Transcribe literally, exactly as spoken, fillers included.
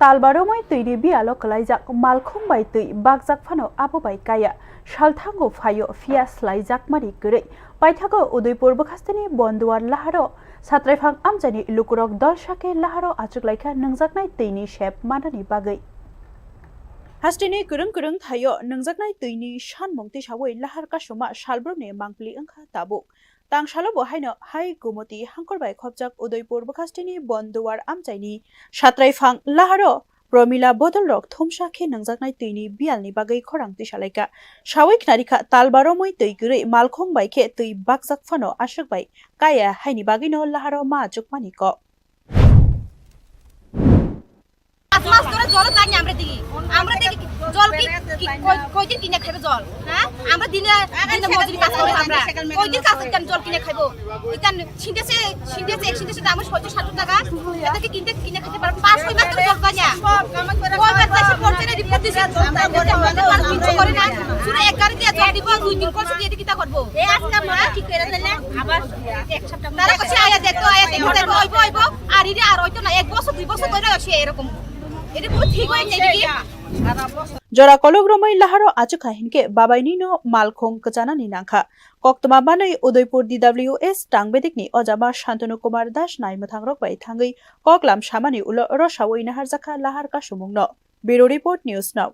Talbaromoi twini biyalo kwlaijak malkhung bai twi bakjak phano abo bai kaya salthango phaio, phiya slaijakmani kwrwi. Paithago Udaipur bwkhasteni Bonduar laharo satraifang amchaini lukurok dolsa khe laharo achuklaikha nungjaknai twini sep manani bagwi. Hasteni kwrwng kwrwng thaio nungjaknai twini sanmung tisawi lahar kasuma salbrumni mangpili wngkha tabuk. Tangsalo bo haino hai Gumoti hangkor bai khopjak Udaipur bwkhasteni Bonduar amchaini satraifang laharo Promila bodolrok thumsa khe nungjaknai twini biyalni bagwi khorang tisalaikha. Sawi khnarikha talbaromoi twi kwrwi malkhung bai khe twi bakjak phano aswk bai kaya haini bagwino laharo ma achukmani kok. পাঁচ মাস ধরে জল জানি আমরা দেখি, আমরা দেখি জল কি, কি, কই, কয়দিন কিনে খাবে জল? হ্যাঁ, আমরা দিনে, দিনে মজুরি কাজ করি আমরা, কয়দিন কাজ করতাম জল কিনে খাবো? এটা সিন্ডেসে, সিন্ডেসে, এক সিন্ডেসে দাম ছয়শো সাতশো টাকা, এটা কি কিনতে, কিনে খেতে পারবো? পাঁচ ছয় মাস ধরে জল পাই না। কয়বার চাইছি, পঞ্চায়েতে রিপোর্ট দিছি, আমরা বলতে পারবো না, কিছু করে না। শুধু এক গাড়ি দিয়ে জল দিব, দুই দিন পর শুধু এটা কিতা করবো? এই আজকে আমরা ঠিক করে দিলে আবার এক সপ্তাহ তারা কাছে আয়া দেখতো, আয়া দেখতো, দেখতো, অইবো, অইবো, আর এটা আর হইতো না, এক বছর, দুই বছর ধরে আসে এরকম। এটা পুরো ঠিক হয়নি, এটা কি? Jora kolok romwi laharo achukha hinkhe babainino malkhung kwchanani nangkha. Koktwma manwi Udaipur D W S tangbedikni ojama Shantanu Kumar Das nai mwthangrok bai thangwi koklam samani ulo rosawi naharjakha lahar kasumungno. Bureau Report, News Now.